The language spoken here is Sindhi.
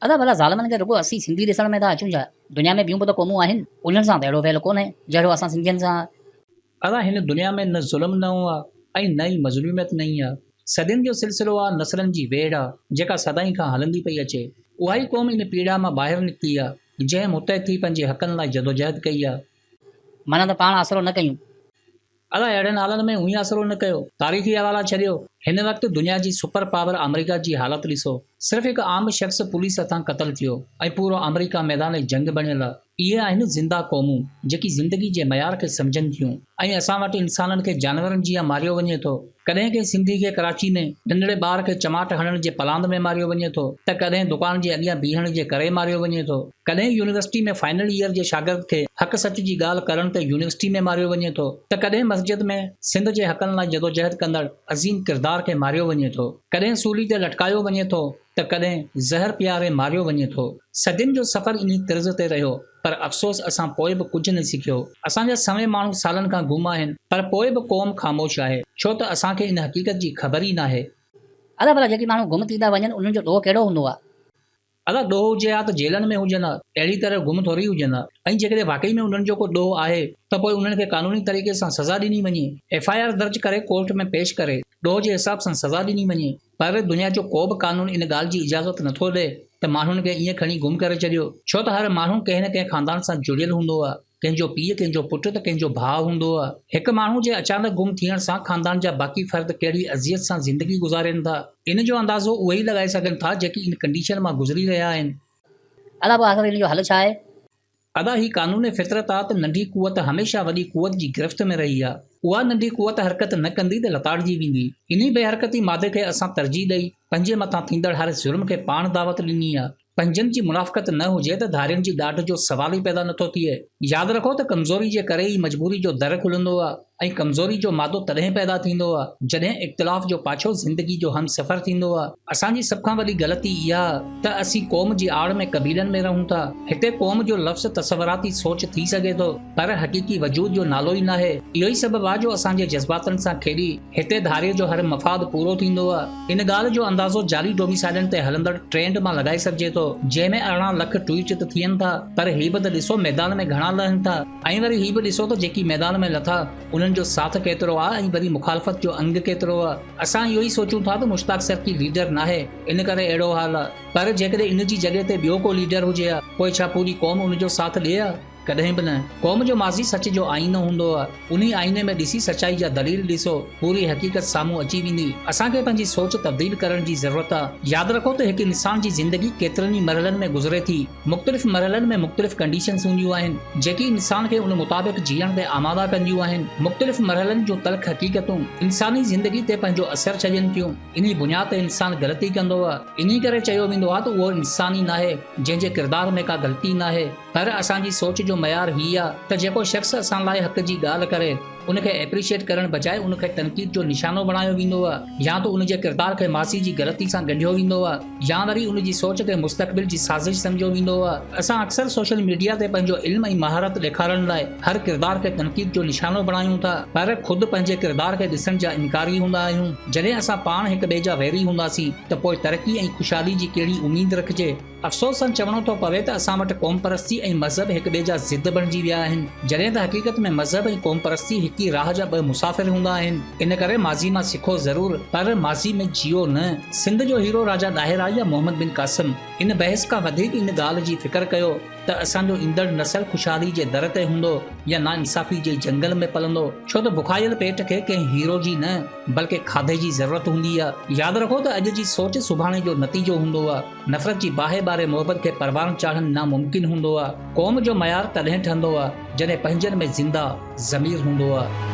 ادا ڀلا ظالمن کي رڳو اسين سنڌي ڏسڻ ۾ ٿا اچون ڇا؟ دنيا ۾ ٻيون به ته قومون آهن، انهن سان ته اهڙو فعل ڪونهي، جهڙو اسان سنڌين سان آهي. ادا هن دنيا ۾ نه ظلم نئون آ ۽ نه ئي مظلوميت نئين آ. صدين جو سلسلو آ، نسلن جي ويڙهه آ، جيڪا سدائين کان هلندي پئي اچي. اها ئي قوم ان پيڙا مان ٻاهر نڪتي آ، جنهن متحد ٿي پنهنجي حقن لاء جدوجهد ڪئي آ. معنيٰ ته پاڻ آسرو نه ڪيون. ادا اهڙن حالن ۾ اوهين آسرو نه ڪيو. تاريخي حوالا ڇڏيو. هن وقت دنيا جي سپر پاور آمريڪا جي حالت ڏسو. صرف هڪ عام شخص پوليس هٿان قتل ٿيو ۽ پورو آمريڪا ميدان جنگ بڻيل آ. اهي آهن زنده قومون جيڪي زندگي جي معيار کي سمجهن ٿيون ۽ اسان وٽ انسانن کي جانورن جيان ماريو وڃي ٿو. ڪڏهن ڪنهن سنڌي کي ڪراچي ۾ ننڍڙي ٻار کي چماٽ هڻڻ جي پلاند ۾ ماريو وڃي ٿو ته ڪڏهن دڪان جي اڳيان بيهڻ جي ڪري ماريو وڃي ٿو. ڪڏهن يونيورسٽي ۾ فائنل ايئر جي شاگرد کي حق سچ جي ڳالهه ڪرڻ تي يونيورسٽي ۾ ماريو وڃي ٿو ته ڪڏهن مسجد ۾ سنڌ جي حقن لاء جدوجهد ڪندڙ عظيم ڪردار کي ماريو وڃي ٿو. ڪڏهن سولي تي لٽڪايو وڃي ٿو ته ڪڏهن زهر پياري ماريو وڃي ٿو. صدين جو سفر انهي طرز تي رهيو پر افسوس اسان پوء به ڪجهه نه سکيو. اسان جا سوين ماڻهو سالن کان گم آهن پر پوء به قوم خاموش آهي ڇو ته اسان کي ان حقيقت جي خبر ئي ناهي. ادا ڀلا جيڪي ماڻهو گم ٿي ٿا وڃن انهن جو ڏوهه ڪهڙو هوندو آهي؟ ادا ڏوهه هجي ها ته جيلن ۾ هجن ها اهڙي طرح گم ٿوري هجن ها ۽ جيڪڏهن واقعي ۾ انهن جو ڪو ڏوهه آهي ته پوء انهن کي قانوني طريقي سان سزا ڏني وڃي. ايف I R درج ڪري ڪورٽ ۾ پيش ڪري ڏوهه جي حساب سان سزا ڏني وڃي. پر دنيا جو ڪو به قانون ان ڳالهه جي اجازت نٿو ڏئي ته ماڻهن کي ائين کڻي گم ڪري ڇڏيو، ڇو ته هر ماڻهو ڪنهن نه ڪنهن خاندان سان جڙيل هوندو آهي، ڪنهن جو پيء، ڪنهن جو پٽ ته ڪنهن جو ڀاء هوندو آهي. هڪ ماڻهو جي اچانڪ گم ٿيڻ سان خاندان جا باقي فرد ڪهڙي اذيت سان زندگي گذارين ٿا، ان جو اندازو اهي ئي لڳائي سگهن ٿا جيڪي ان ڪنڊيشن مان گذري رهيا آهن. ادا پوء آخر ان جو حل ڇا آهي؟ ادا هي قانون فطرت آ ته ننڍي قوت هميشه وڏي قوت جي گرفت ۾ رهي آ. اها ننڍي قوت حرڪت نه ڪندي ته لتاڙجي ويندي. انهي بي حرڪتي مادي کي اسان ترجيح ڏئي پنهنجي مٿان ٿيندڙ هر ظلم کي پاڻ دعوت ڏني آ. پنهنجن جي منافقت نه هجي ته ڌارين جي ڏاڍ جو سوال ئي پيدا نٿو ٿئي. ياد رکو ته ڪمزوري جي ڪري ئي مجبوري جو در کلندو آ. ۽ ڪمزوري جو مادو تڏهن پيدا ٿيندو آ جڏهن اختلاف جو پاڇو زندگي جو هم سفر ٿيندو آ. اسان جي سڀ کان وڏي غلطي اها ته اسين قوم جي آڙ ۾ قبيلن ۾ رهون ٿا. هتي قوم جو لفظ تصوراتي سوچ ٿي سگهي ٿو پر حقيقي وجود جو نالو ئي ناهي. اهو ئي سبب آ جو اسان جي جذباتن سان کيڏي هتي ڌاريي جو هر مفاد پورو ٿيندو آ. ان ڳالهه جو اندازو جعلي ڊوميسائلن تي هلندڙ ٽرينڊ مان لڳائي سگهجي ٿو، جنهن ۾ 18 لک ٽوئيٽ ته ٿين ٿا، پر هي به ته ڏسو ميدان ۾ گهڻا لهن ٿا ۽ وري هي به ڏسو ته جيڪي ميدان ۾ لٿا، انهن جو ساٿ ڪيترو آ ۽ وري مخالفت جو انگ ڪيترو آ. اسان اهو ئي سوچون ٿا ته مشتاق سرڪي ليڊر ناهي، ان ڪري اهڙو حال آ، پر جيڪڏهن ان جي جڳهه تي ٻيو ڪو ليڊر هجي ها، پوء ڇا پوري قوم ان جو ساٿ ڏئي ها؟ ڪڏهن به نه. قوم جو ماضي سچ جو آئينو هوندو آ. انهي آئيني ۾ ڏسي سچائي جا دليل ڏسو، پوري حقيقت سامهون اچي ويندي. اسان کي پنهنجي سوچ تبديل ڪرڻ جي ضرورت آ. ياد رکو ته هڪ انسان جي زندگي ڪيترن ئي مرحلن ۾ گذري ٿي. مختلف مرحلن ۾ مختلف ڪنڊيشنز هونديون آهن، جيڪي انسان کي ان مطابق جيئڻ تي آماده ڪنديون آهن. مختلف مرحلن جون تلخ حقيقتون انساني زندگي تي پنهنجو اثر ڇڏين ٿيون. انهي بنياد تي انسان غلطي ڪندو آ. انهي ڪري چيو ويندو آ ته اهو انسان ئي ناهي، جنهن جي ڪردار ۾ ڪا غلطي ناهي. پر اسان جي سوچ جو معيار هي آ ته جيڪو شخص اسان لاء حق جي ڳالهه ڪري ان کي ايپريشيٽ ڪرڻ بجاء ان کي تنقيد جو نشانو بڻايو ويندو آ يا ته ان جي ڪردار کي ماضي جي غلطي سان ڳنڍيو ويندو آ يا وري ان جي سوچ کي مستقبل جي سازش سمجهيو ويندو آ. اسان اڪثر سوشل ميڊيا تي پنهنجو علم ۽ مهارت ڏيکارڻ لاء هر ڪردار کي تنقيد جو نشانو بڻايون ٿا پر خود پنهنجي ڪردار کي ڏسڻ جا انڪاري هوندا آهيون. جڏهن اسان پاڻ هڪ ٻئي جا ويري هونداسين ته پوء ترقي ۽ خوشحالي جي ڪهڙي اميد رکجي. افسوس سان چوڻو ٿو پوي ته اسان وٽ قومپرستي ۽ مذهب هڪ ٻئي جا ضد بڻجي ويا آهن، جڏهن ته حقيقت ۾ مذهب ۽ قومپرستي هڪ ئي راهه جا ٻه مسافر هوندا آهن. ان ڪري ماضي مان سکو ضرور پر ماضي ۾ جيئو نه. سنڌ جو هيرو راجا ڏاهر آ يا محمد بن قاسم؟ ان بحث کان وڌيڪ ان ڳالهه جي فڪر ڪيو ته اسان جو ايندڙ نسل خوشحالي جي در تي هوندو يا ناانصافي جي جنگل ۾ پلندو، ڇو ته بکايل پيٽ کي ڪنهن هيرو جي نه بلڪه کاڌي جي ضرورت هوندي آ. ياد رکو ته اڄ جي سوچ سڀاڻي جو نتيجو هوندو آ. نفرت جي باهه ٻاري محبت کي پروان چاڙهڻ ناممڪن هوندو آ. قوم جو معيار تڏهن ٺهندو آ، جڏهن پنهنجن ۾ زنده ضمير هوندو آ.